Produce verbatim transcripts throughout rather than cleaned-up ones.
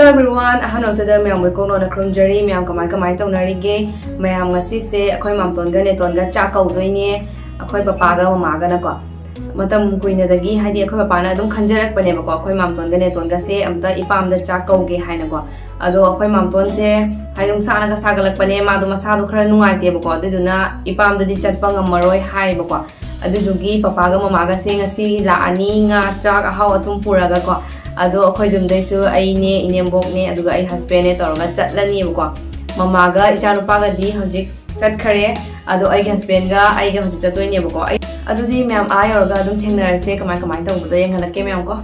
Everyone, ꯑꯍꯥꯟꯕꯗ ꯃꯌꯥꯝ ꯋꯦꯀꯣꯛꯅꯣꯅ ꯈꯨꯔꯨꯝꯖꯔꯤ꯫ ꯃꯌꯥꯝ ꯀꯃꯥꯏ ꯀꯃꯥꯏ ꯇꯧꯅꯔꯤꯒꯦ? ꯃꯌꯥꯝ ꯉꯁꯤꯁꯦ ꯑꯩꯈꯣꯏ ꯃꯥꯝꯇꯣꯟꯒ ꯅꯦꯇꯣꯟꯒ ꯆꯥꯛ ꯀꯧꯗꯣꯏꯅꯦ, ꯑꯩꯈꯣꯏ ꯄꯄꯥꯒ ꯃꯃꯥꯒꯅꯀꯣ꯫ ꯃꯇꯝ ꯀꯨꯏꯅꯗꯒꯤ, ꯍꯥꯏꯗꯤ, ꯑꯩꯈꯣꯏ ꯄꯄꯥꯅ ꯑꯗꯨꯝ ꯈꯟꯖꯔꯛꯄꯅꯦꯕꯀꯣ, ꯑꯩꯈꯣꯏ ꯃꯥꯝꯇꯣꯟꯒ ꯅꯦꯇꯣꯟꯒꯁꯦ ꯑꯝꯇ ꯏꯄꯥꯝꯗ ꯆꯥꯛ ꯀꯧꯒꯦ ꯍꯥꯏꯅꯀꯣ꯫ ꯑꯗꯣ ꯑꯩꯈꯣꯏ ꯃꯥꯝꯇꯣꯟꯁꯦ, ꯍꯥꯏꯗꯤ, ꯅꯨꯡꯁꯥꯅꯒ ꯁꯥꯒꯠꯂꯛꯄꯅꯦ, ꯃꯥꯗꯣ ꯃꯁꯥꯗꯣ ꯈꯔ ꯅꯨꯡꯉꯥꯏꯇꯦꯕꯀꯣ, ꯑꯗꯨꯗꯨꯅ ꯏꯄꯥꯝꯗꯗꯤ ꯆꯠꯄ ꯉꯝꯃꯔꯣꯏ ꯍꯥꯏꯌꯦꯕꯀꯣ꯫ ꯑꯗꯨꯗꯨꯒꯤ ꯄꯄꯥꯒ ꯃꯃꯥꯒꯁꯦ ꯉꯁꯤ ꯂꯥꯛꯑꯅꯤ, ꯉꯥ, ꯆꯥꯛ, ꯑꯍꯥꯎ ꯑꯊꯨꯝ ꯄꯨꯔꯒꯀꯣ꯫ ꯑꯗꯣ ꯑꯩꯈꯣꯏ ꯌꯨꯝꯗꯩꯁꯨ ꯑꯩꯅꯦ, ꯏꯅꯦꯝꯕꯣꯛꯅꯦ, ꯑꯗꯨꯒ ꯑꯩ ꯍꯁꯕꯦꯟꯅꯦ ꯇꯧꯔꯒ ꯆꯠꯂꯅꯤꯕꯀꯣ꯫ ꯃꯃꯥꯒ ꯏꯆꯥꯅꯨꯄꯥꯒꯗꯤ ꯍꯧꯖꯤꯛ ꯆꯠꯈꯔꯦ꯫ ꯑꯗꯣ ꯑꯩꯒꯤ ꯍꯁꯕꯦꯟꯒ ꯑꯩꯒ ꯍꯧꯖꯤꯛ ꯆꯠꯇꯣꯏꯅꯦꯕꯀꯣ꯫ ꯑꯩ, ꯑꯗꯨꯗꯤ ꯃꯌꯥꯝ ꯑꯥ ꯌꯧꯔꯒ ꯑꯗꯨꯝ ꯊꯦꯡꯅꯔꯁꯦ, ꯀꯃꯥꯏ ꯀꯃꯥꯏꯅ ꯇꯧꯕꯗꯣ ꯌꯦꯡꯍꯜꯂꯛꯀꯦ ꯃꯌꯥꯝ ꯀꯣ꯫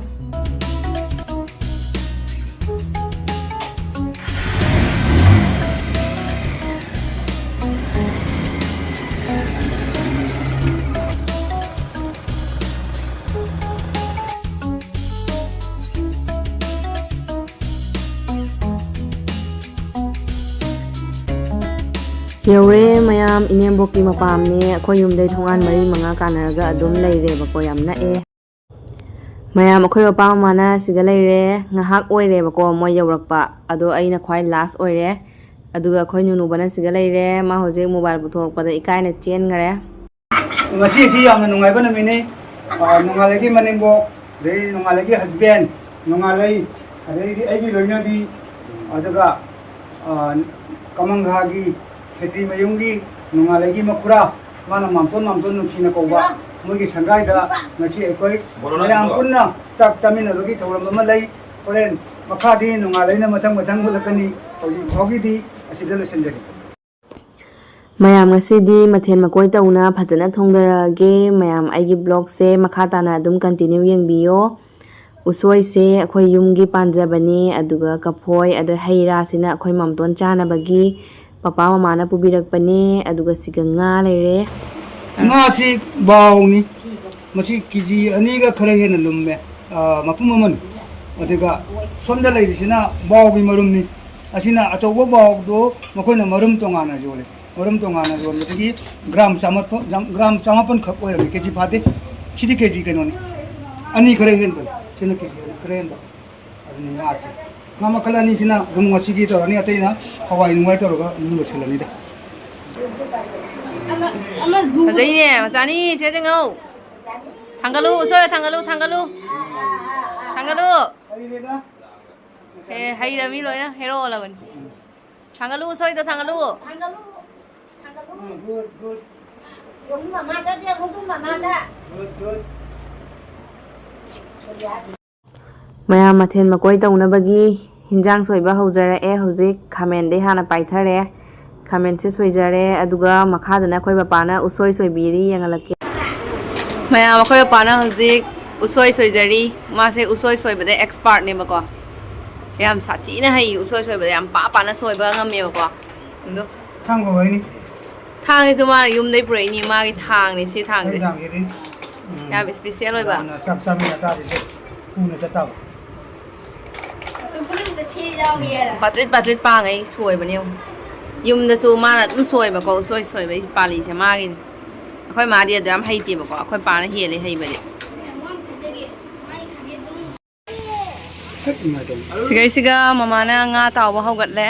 ꯌꯧꯔꯦ ꯃꯌꯥꯝ, ꯏꯅꯦꯝꯕꯣꯛꯀꯤ ꯃꯄꯥꯝꯅꯦ꯫ ꯑꯩꯈꯣꯏ ꯌꯨꯝꯗꯩ ꯊꯣꯡꯒꯥꯟ ꯃꯔꯤ ꯃꯉꯥ ꯀꯥꯟꯅꯔꯒ ꯑꯗꯨꯝ ꯂꯩꯔꯦꯕꯀꯣ, ꯌꯥꯝ ꯅꯛꯑꯦ꯫ ꯃꯌꯥꯝ, ꯑꯩꯈꯣꯏ ꯄꯄꯥ ꯃꯃꯥꯅ ꯁꯤꯗ ꯂꯩꯔꯦ꯫ ꯉꯥꯏꯍꯥꯛ ꯑꯣꯏꯔꯦꯕꯀꯣ ꯃꯣꯏ ꯌꯧꯔꯛꯄ, ꯑꯗꯣ ꯑꯩꯅ ꯈ꯭ꯋꯥꯏ ꯂꯥꯁ ꯑꯣꯏꯔꯦ꯫ ꯑꯗꯨꯒ ꯑꯩꯈꯣꯏ ꯅꯨꯅꯨꯕꯅ ꯁꯤꯗ ꯂꯩꯔꯦ, ꯃꯥ ꯍꯧꯖꯤꯛ ꯃꯣꯕꯥꯏꯜ ꯄꯨꯊꯣꯔꯛꯄꯗ ꯏꯀꯥꯏꯅ ꯆꯦꯟꯈꯔꯦ꯫ ꯉꯁꯤꯁꯤ ꯌꯥꯝꯅ ꯅꯨꯡꯉꯥꯏꯕ ꯅꯨꯃꯤꯠꯅꯤ꯫ ꯑ, ꯅꯣꯡꯉꯥꯜꯂꯩꯒꯤ ꯃꯅꯦꯝꯕꯣꯛ, ꯑꯗꯩ ꯅꯣꯡꯉꯥꯜꯂꯩꯒꯤ ꯍꯁꯕꯦꯟ, ꯅꯣꯡꯉꯥꯜꯂꯩ, ꯑꯗꯩꯗꯤ ꯑꯩꯒꯤ ꯂꯣꯏꯅꯕꯤ, ꯑꯗꯨꯒ, ꯑ, ꯀꯃꯪꯘꯥꯒꯤ ꯈꯦꯇ꯭ꯔꯤ ꯃꯌꯨꯝꯒꯤ ꯅꯣꯡꯉꯥꯜꯂꯩꯒꯤ ꯃꯈꯨꯔꯥ, ꯃꯥꯅ ꯃꯥꯝꯇꯣꯟ ꯃꯥꯝꯇꯣꯟ ꯅꯨꯡꯁꯤꯅ ꯀꯧꯕ, ꯃꯣꯏꯒꯤ ꯁꯪꯒꯥꯏꯗ ꯉꯁꯤ ꯑꯩꯈꯣꯏ ꯃꯌꯥꯝ ꯄꯨꯟꯅ ꯆꯥꯛ ꯆꯥꯃꯤꯟꯅꯕꯒꯤ ꯊꯧꯔꯝ ꯑꯃ ꯂꯩ꯫ ꯍꯣꯔꯦꯟ ꯃꯈꯥꯗꯤ ꯅꯣꯡꯉꯥꯜꯂꯩꯅ ꯃꯊꯪ ꯃꯊꯪ ꯎꯠꯂꯛꯀꯅꯤ꯫ ꯍꯧꯖꯤꯛ ꯐꯥꯎꯒꯤꯗꯤ ꯑꯁꯤꯗ ꯂꯣꯏꯁꯤꯟꯖꯔꯒꯦ꯫ ꯃꯌꯥꯝ, ꯉꯁꯤꯗꯤ ꯃꯊꯦꯜ ꯃꯀꯣꯏ ꯇꯧꯅ ꯐꯖꯅ ꯊꯣꯡꯗꯔꯛꯑꯒꯦ꯫ ꯃꯌꯥꯝ, ꯑꯩꯒꯤ ꯕ꯭ꯂꯣꯒꯁꯦ ꯃꯈꯥ ꯇꯥꯅ ꯑꯗꯨꯝ ꯀꯟꯇꯤꯅ꯭ꯌꯨ ꯌꯦꯡꯕꯤꯌꯣ꯫ ꯎꯁꯣꯏꯁꯦ ꯑꯩꯈꯣꯏ ꯌꯨꯝꯒꯤ ꯄꯥꯟꯖꯕꯅꯦ, ꯑꯗꯨꯒ ꯀꯐꯣꯏ, ꯑꯗ ꯍꯩ ꯔꯥꯁꯤꯅ ꯑꯩꯈꯣꯏ ꯃꯥꯝꯇꯣꯟ ꯆꯥꯅꯕꯒꯤ ꯄꯄꯥ ꯃꯃꯥꯅ ꯄꯨꯕꯤꯔꯛꯄꯅꯦ, ꯑꯗꯨꯒ ꯁꯤꯒ ꯉꯥ ꯂꯩꯔꯦ꯫ ꯉꯥꯁꯤ ꯕꯥꯎꯅꯤ꯫ ꯃꯁꯤ ꯀꯦ ꯖꯤ ꯑꯅꯤꯒ ꯈꯔ ꯍꯦꯟꯅ ꯂꯨꯝꯃꯦ, ꯑ, ꯃꯄꯨꯝ ꯑꯃꯅꯤ꯫ ꯑꯗꯨꯒ ꯁꯣꯝꯗ ꯂꯩꯔꯤꯁꯤꯅ ꯕꯥꯎꯒꯤ ꯃꯔꯨꯝꯅꯤ꯫ ꯑꯁꯤꯅ ꯑꯆꯧꯕ ꯕꯥꯎꯗꯣ ꯃꯈꯣꯏꯅ ꯃꯔꯨꯝ ꯇꯣꯉꯥꯟꯅ ꯌꯣꯜꯂꯤ꯫ ꯃꯔꯨꯝ ꯇꯣꯉꯥꯟꯅ ꯌꯣꯟꯕꯗꯒꯤ ꯒ꯭ꯔꯥꯝ ꯆꯥꯃꯥꯄꯟ, ꯒ꯭ꯔꯥꯝ ꯆꯥꯃꯥꯄꯟ ꯈꯛ ꯑꯣꯏꯔꯝꯃꯤ, ꯀꯦ ꯖꯤ ꯐꯥꯗꯦ꯫ ꯁꯤꯗꯤ ꯀꯦ ꯖꯤ ꯀꯩꯅꯣꯅꯤ, ꯑꯅꯤ ꯈꯔ ꯍꯦꯟꯕꯅꯤ꯫ ꯁꯤꯅ ꯀꯦ ꯖꯤ ꯑꯅꯤ ꯈꯔ ꯍꯦꯟꯕ꯫ ꯑꯗꯨꯅꯤ ꯉꯥꯁꯤ꯫ ꯉꯥ ꯃꯈꯜ ꯑꯅꯤꯁꯤꯅ ꯑꯗꯨꯝ ꯉꯁꯤꯒꯤ ꯇꯧꯔꯅꯤ, ꯑꯇꯩꯅ ꯍꯋꯥꯏ ꯅꯨꯡꯋꯥꯏ ꯇꯧꯔꯒ ꯑꯗꯨꯝ ꯂꯣꯏꯁꯤꯜꯂꯅꯤꯗ꯫ ꯐꯖꯩꯅꯦ, ꯃꯆꯥꯅꯤ, ꯆꯦ ꯇꯦꯡꯉꯧ꯫ ꯊꯥꯡꯒꯠꯂꯨ, ꯎꯁꯣꯏ ꯊꯥꯡꯒꯠꯂꯨ, ꯊꯥꯡꯒꯠꯂꯨ꯫ ꯊꯥꯡꯒꯠꯂꯨ꯫ ꯑꯦ, ꯍꯩꯔꯃꯤ ꯂꯣꯏꯅ, ꯍꯦꯔꯣ ꯑꯣꯜꯂꯕꯅꯤ꯫ ꯊꯥꯡꯒꯠꯂꯨ, ꯎꯁꯣꯏꯗꯣ ꯊꯥꯡꯒꯠꯂꯨ꯫ ꯊꯥꯡꯒꯠꯂꯨ꯫ ꯊꯥꯡꯒꯠꯂꯨ꯫ ꯎꯝ, good, good꯫ ꯌꯦꯡꯉꯨ ꯃꯃꯥꯗ, ꯌꯦꯡꯉꯨ ꯃꯃꯥꯗ꯫ Good, good꯫ ꯃꯌꯥꯝ ꯃꯊꯦꯜ ꯃꯀꯣꯏ ꯇꯧꯅꯕꯒꯤ ꯍꯤꯟꯖꯥꯡ ꯁꯣꯏꯕ ꯍꯧꯖꯔꯛꯑꯦ꯫ ꯍꯧꯖꯤꯛ ꯈꯥꯃꯦꯟꯗꯩ ꯍꯥꯟꯅ ꯄꯥꯏꯊꯔꯦ꯫ ꯈꯥꯃꯦꯟꯁꯦ ꯁꯣꯏꯖꯔꯦ꯫ ꯑꯗꯨꯒ ꯃꯈꯥꯗꯅ ꯑꯩꯈꯣꯏ ꯄꯄꯥꯅ ꯎꯁꯣꯏ ꯁꯣꯏꯕꯤꯔꯤ, ꯌꯦꯡꯍꯜꯂꯛꯀꯦ꯫ ꯃꯌꯥꯝ, ꯑꯩꯈꯣꯏ ꯄꯄꯥꯅ ꯍꯧꯖꯤꯛ ꯎꯁꯣꯏ ꯁꯣꯏꯖꯔꯤ꯫ ꯃꯥꯁꯦ ꯎꯁꯣꯏ ꯁꯣꯏꯕꯗ expert ꯅꯦꯕꯀꯣ꯫ ꯌꯥꯝ ꯁꯥꯊꯤꯅ ꯍꯩ, ꯎꯁꯣꯏ ꯁꯣꯏꯕꯗ ꯌꯥꯝ ꯄꯥ ꯄꯥꯅ ꯁꯣꯏꯕ ꯉꯝꯃꯦꯕꯀꯣ꯫ ꯑꯗꯣ ꯊꯥꯡ ꯄꯨꯔꯛꯏꯅꯤ꯫ ꯊꯥꯡꯁꯤꯁꯨ ꯃꯥꯅ ꯌꯨꯝꯗꯩ ꯄꯨꯔꯛꯏꯅꯤ, ꯃꯥꯒꯤ ꯊꯥꯡꯅꯤ ꯁꯤ ꯊꯥꯡꯁꯦ꯫ ꯑꯩ ꯊꯥꯡꯁꯤꯗꯤ, ꯎꯝ, ꯌꯥꯝ special ꯑꯣꯏꯕ꯫ ꯌꯥꯝꯅ ꯆꯥꯛ ꯆꯥꯃꯤꯟꯅ ꯇꯥꯕꯁꯦ ꯄꯨꯅ ꯆꯠꯇꯕ꯫ ꯄꯥꯇ꯭ꯔꯤꯠ ꯄꯥꯇ꯭ꯔꯤꯠ ꯄꯥꯡꯉꯩ ꯁꯣꯏꯕꯅꯦ ꯌꯦꯡꯉꯨ꯫ ꯌꯨꯝꯗꯁꯨ ꯃꯥꯅ ꯑꯗꯨꯝ ꯁꯣꯏꯕꯀꯣ, ꯎꯁꯣꯏ ꯁꯣꯏꯕꯒꯤ ꯄꯥꯂꯤꯁꯦ ꯃꯥꯒꯤꯅꯤ꯫ ꯑꯩꯈꯣꯏ ꯃꯥꯗꯤ ꯑꯗꯨ ꯌꯥꯝ ꯍꯩꯇꯦꯕꯀꯣ, ꯑꯩꯈꯣꯏ ꯄꯥꯅ ꯍꯦꯜꯂꯦ ꯍꯩꯕꯗꯤ꯫ ꯁꯤꯒꯩꯁꯤꯒ ꯃꯃꯥꯅ ꯉꯥ ꯇꯥꯎꯕ ꯍꯧꯒꯠꯂꯦ꯫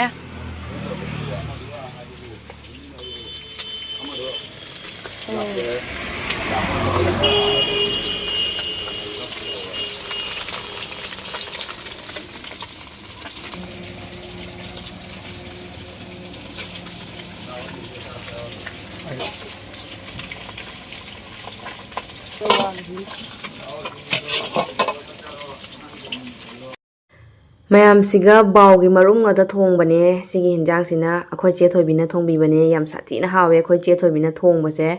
ꯃꯌꯥꯝꯁꯤꯒ ꯕꯥꯎꯒꯤ ꯃꯔꯨꯝ ꯉꯥꯛꯇ ꯊꯣꯡꯕꯅꯦ꯫ ꯁꯤꯒꯤ ꯍꯤꯟꯖꯥꯡꯁꯤꯅ ꯑꯩꯈꯣꯏ ꯆꯦ ꯊꯣꯏꯕꯤꯅ ꯊꯣꯡꯕꯤꯕꯅꯦ꯫ ꯌꯥꯝ ꯁꯥꯊꯤꯅ ꯍꯥꯎꯋꯦ ꯑꯩꯈꯣꯏ ꯆꯦ ꯊꯣꯏꯕꯤꯅ ꯊꯣꯡꯕꯁꯦ꯫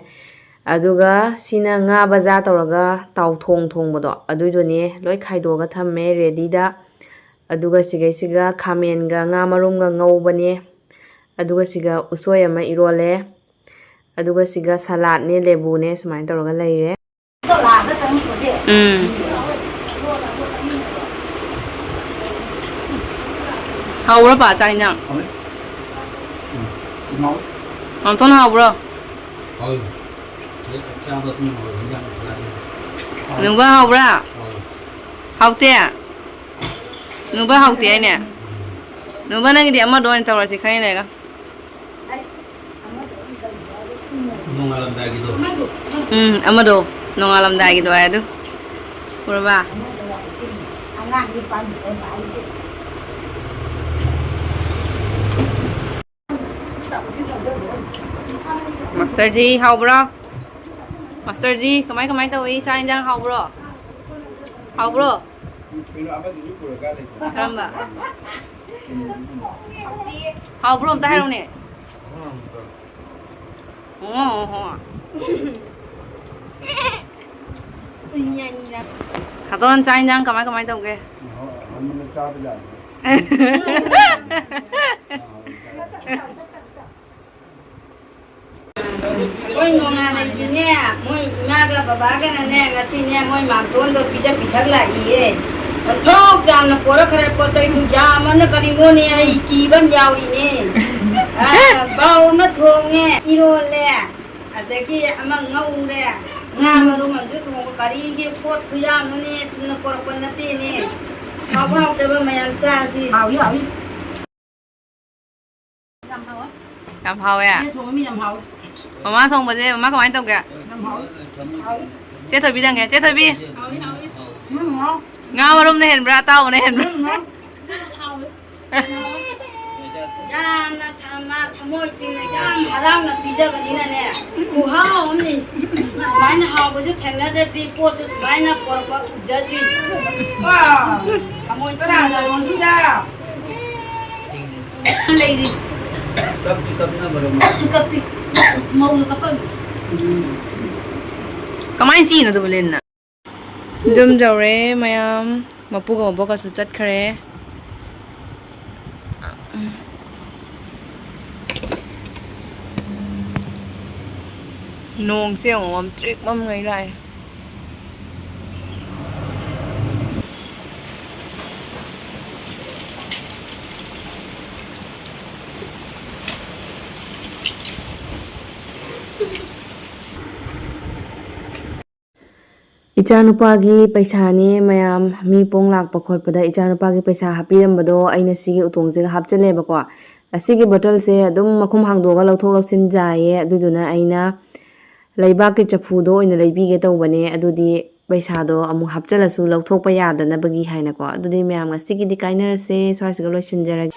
ꯑꯗꯨꯒ ꯁꯤꯅ ꯉꯥ ꯕꯖꯥ ꯇꯧꯔꯒ ꯇꯥꯎꯊꯣꯡ ꯊꯣꯡꯕꯗꯣ, ꯑꯗꯨꯏꯗꯨꯅꯦ꯫ ꯂꯣꯏ ꯈꯥꯏꯗꯣꯛꯑꯒ ꯊꯝꯃꯦ ready ꯗ꯫ ꯑꯗꯨꯒ ꯁꯤꯒꯩꯁꯤꯒ ꯈꯥꯃꯦꯟꯒ ꯉꯥ ꯃꯔꯨꯝꯒ ꯉꯧꯕꯅꯦ꯫ ꯑꯗꯨꯒ ꯁꯤꯒ ꯎꯁꯣꯏ ꯑꯃ ꯏꯔꯣꯜꯂꯦ꯫ ꯑꯗꯨꯒ ꯁꯤꯒ salad ꯅꯦ, ꯂꯦꯕꯨꯅꯦ, ꯁꯨꯃꯥꯏꯅ ꯇꯧꯔꯒ ꯂꯩꯔꯦ꯫ ꯎꯝ꯫ ꯍꯥꯎꯕ꯭ꯔꯥ, ꯄꯥ, ꯆꯥꯛ ꯏꯟꯖꯥꯡ? ꯍꯥꯎꯋꯦ꯫ ꯎꯝ, ꯍꯥꯎꯋꯦ꯫ ꯃꯥꯝꯇꯣꯟ, ꯍꯥꯎꯕ꯭ꯔꯣ? ꯍꯥꯎꯋꯦ꯫ ꯆꯥꯕ ꯑꯗꯨꯝ ꯍꯥꯎꯋꯦ, ꯏꯟꯖꯥꯡ ꯆꯥꯗꯦ꯫ ꯅꯨꯡꯕ ꯍꯥꯎꯕ꯭ꯔꯥ? ꯍꯥꯎꯋꯦ꯫ ꯍꯥꯎꯇꯦ? ꯅꯨꯕ ꯍꯥꯎꯇꯦ ꯍꯥꯏꯅꯦ꯫ ꯅꯨꯕ, ꯅꯪꯒꯤꯗꯤ ꯑꯃꯗꯣ ꯑꯣꯏꯅ ꯇꯧꯔꯁꯤ ꯈꯔ ꯂꯩꯔꯒ꯫ ꯅꯣꯡꯉꯥꯜꯂꯝꯗꯥꯏꯒꯤꯗꯣ꯫ ꯎꯝ, ꯑꯃꯗꯣ꯫ ꯅꯣꯡꯉꯥꯜꯂꯝꯗꯥꯏꯒꯤꯗꯣ ꯍꯥꯏ ꯑꯗꯨ꯫ ꯎꯔꯕ? ꯑꯉꯥꯡꯒꯤ ꯄꯥꯝꯖꯕ ꯍꯥꯏꯁꯦ꯫ ꯃꯥꯁꯇꯔꯖꯤ, ꯍꯥꯎꯕ꯭ꯔꯣ? ꯃꯥꯁꯇꯔꯖꯤ, ꯀꯃꯥꯏ, ꯀꯃꯥꯏ ꯇꯧꯏ? ꯆꯥꯛ ꯏꯟꯖꯥꯡ ꯍꯥꯎꯕ꯭ꯔꯣ? ꯍꯥꯎꯕ꯭ꯔꯣ? ꯀꯩꯅꯣ, ꯑꯃꯗꯨꯁꯨ ꯄꯨꯔꯒ ꯂꯩꯇ꯭ꯔꯣ? ꯀꯔꯝꯕ? ꯍꯥꯎꯕ꯭ꯔꯣ? ꯑꯝꯇ ꯍꯥꯏꯔꯛꯎꯅꯦ꯫ ꯑꯣ, ꯑꯣ, ꯑꯣ꯫ ꯍꯥꯇꯣꯟ, ꯆꯥꯛ ꯏꯟꯖꯥꯡ ꯀꯃꯥꯏ, ꯀꯃꯥꯏ ꯇꯧꯒꯦ? ꯍꯥꯎꯃꯟꯅ ꯆꯥꯕ ꯌꯥꯗ꯭ꯔꯦ꯫ ꯑꯩꯈꯣꯏ ꯅꯣꯡꯉꯥꯟꯅꯒꯤꯅꯦ, ꯃꯣꯏ ꯏꯃꯥꯒ ꯕꯕꯥꯒꯅꯅꯦ, ꯉꯁꯤꯅꯦ, ꯃꯣꯏ ꯃꯥꯝꯇꯣꯟꯗꯣ ꯄꯤꯖ ꯄꯤꯊꯛ ꯂꯥꯛꯏꯌꯦ꯫ ꯑꯣꯟꯊꯣꯛ ꯌꯥꯝꯅ ꯄꯣꯔꯛꯈ꯭ꯔꯦ, ꯄꯣꯠ ꯆꯩꯁꯨ ꯌꯥꯝꯃꯅ ꯀꯔꯤꯅꯣꯅꯦ, ꯑꯩ ꯀꯤꯕ ꯑꯃ ꯌꯥꯎꯔꯤꯅꯦ꯫ ꯑ, ꯕꯥꯎ ꯑꯃ ꯊꯣꯡꯉꯦ, ꯏꯔꯣꯜꯂꯦ, ꯑꯗꯒꯤ ꯑꯃ ꯉꯧꯔꯦ, ꯉꯥ ꯃꯔꯨꯝ ꯑꯃꯁꯨ ꯊꯣꯡꯕ, ꯀꯔꯤꯒꯤ ꯄꯣꯠ ꯈꯨꯌꯥꯝꯅꯣꯅꯦ, ꯆꯨꯝꯅ ꯄꯣꯔꯛꯄ ꯅꯠꯇꯦꯅꯦ꯫ ꯍꯥꯎꯕ ꯍꯥꯎꯇꯕ ꯃꯌꯥꯝ ꯆꯥꯁꯤ꯫ ꯍꯥꯎꯏ, ꯍꯥꯎꯏ꯫ ꯌꯥꯝ ꯍꯥꯎꯋꯦ꯫ ꯌꯥꯝ ꯍꯥꯎꯋꯦ? ꯏꯆꯦ ꯊꯣꯡꯕ ꯃꯤ ꯌꯥꯝ ꯍꯥꯎꯋꯦ꯫ ꯃꯃꯥ ꯊꯣꯡꯕꯁꯦ, ꯃꯃꯥ ꯀꯃꯥꯏꯅ ꯇꯧꯒꯦ? ꯌꯥꯝ ꯍꯥꯎꯋꯦ꯫ ꯍꯥꯎꯋꯦ꯫ ꯆꯦ ꯊꯣꯏꯕꯤꯗꯪꯒꯦ? ꯆꯦ ꯊꯣꯏꯕꯤ? ꯍꯥꯎꯋꯦ, ꯍꯥꯎꯋꯦ꯫ ꯎꯝ, ꯍꯥꯎꯋꯦ꯫ ꯉꯥ ꯃꯔꯨꯝꯅ ꯍꯦꯟꯕ꯭ꯔꯥ, ꯑꯇꯥꯎꯕꯅ ꯍꯦꯟꯕ꯭ꯔꯥ? ꯍꯥꯎꯋꯦ꯫ ꯌꯥꯝꯅ ꯊ-, ꯃꯥ ꯊꯃꯣꯏ ꯇꯤꯡꯅ ꯌꯥꯝ ꯍꯔꯥꯎꯅ ꯄꯤꯖꯕꯅꯤꯅꯅꯦ, ꯈꯨꯍꯥꯎ ꯑꯃꯅꯤ꯫ ꯁꯨꯃꯥꯏꯅ ꯍꯥꯎꯕꯁꯨ ꯊꯦꯡꯅꯖꯗ꯭ꯔꯤ, ꯄꯣꯠꯁꯨ ꯁꯨꯃꯥꯏꯅ ꯄꯣꯔꯛꯄ ꯎꯖꯗ꯭ꯔꯤ꯫ ꯊꯃꯣꯏ ꯇꯤꯡꯅ꯫ ꯂꯩꯔꯤ꯫ ꯀꯞꯇꯤ ꯀꯞꯅꯕꯔꯣ ꯃꯥ? ꯀꯞꯇꯤ ꯀꯞꯄꯤ꯫ ꯃꯧꯅ ꯀꯞꯄꯝꯃꯤ꯫ ꯀꯃꯥꯏꯅ ꯆꯤꯅꯣ ꯑꯗꯨꯕꯨ ꯂꯤꯟꯅ? ꯌꯨꯝ ꯌꯧꯔꯦ ꯃꯌꯥꯝ꯫ ꯃꯄꯨꯒ ꯃꯕꯣꯛꯀꯁꯨ ꯆꯠꯈ꯭ꯔꯦ꯫ ꯅꯣꯡꯁꯦ ꯌꯦꯡꯉꯣ, ꯃꯝꯇ꯭ꯔꯤꯛ ꯃꯝꯉꯩ ꯂꯥꯛꯑꯦ꯫ ꯏꯆꯥꯅꯨꯄꯥꯒꯤ ꯄꯩꯁꯥꯅꯦ ꯃꯌꯥꯝ, ꯃꯤ ꯄꯣꯡ ꯂꯥꯛꯄ ꯈꯣꯠꯄꯗ ꯏꯆꯥꯅꯨꯄꯥꯒꯤ ꯄꯩꯁꯥ ꯍꯥꯞꯄꯤꯔꯝꯕꯗꯣ ꯑꯩꯅ ꯁꯤꯒꯤ ꯎꯇꯣꯡꯁꯤꯒ ꯍꯥꯞꯆꯜꯂꯦꯕꯀꯣ꯫ ꯑꯁꯤꯒꯤ ꯕꯣꯇꯜꯁꯦ ꯑꯗꯨꯝ ꯃꯈꯨꯝ ꯍꯥꯡꯗꯣꯛꯑꯒ ꯂꯧꯊꯣꯛ ꯂꯧꯁꯤꯟ ꯌꯥꯏꯌꯦ, ꯑꯗꯨꯗꯨꯅ ꯑꯩꯅ ꯂꯩꯕꯥꯛꯀꯤ ꯆꯐꯨꯗꯣ ꯑꯣꯏꯅ ꯂꯩꯕꯤꯒꯦ ꯇꯧꯕꯅꯦ꯫ ꯑꯗꯨꯗꯤ ꯄꯩꯁꯥꯗꯣ ꯑꯃꯨꯛ ꯍꯥꯞꯆꯜꯂꯁꯨ ꯂꯧꯊꯣꯛꯄ ꯌꯥꯗꯅꯕꯒꯤ ꯍꯥꯏꯅꯀꯣ꯫ ꯑꯗꯨꯗꯤ ꯃꯌꯥꯝ ꯉꯁꯤꯒꯤꯗꯤ ꯀꯥꯏꯅꯔꯁꯦ, ꯁ꯭ꯋꯥꯏꯁꯤꯒ ꯂꯣꯏꯁꯤꯟꯖꯔꯒꯦ꯫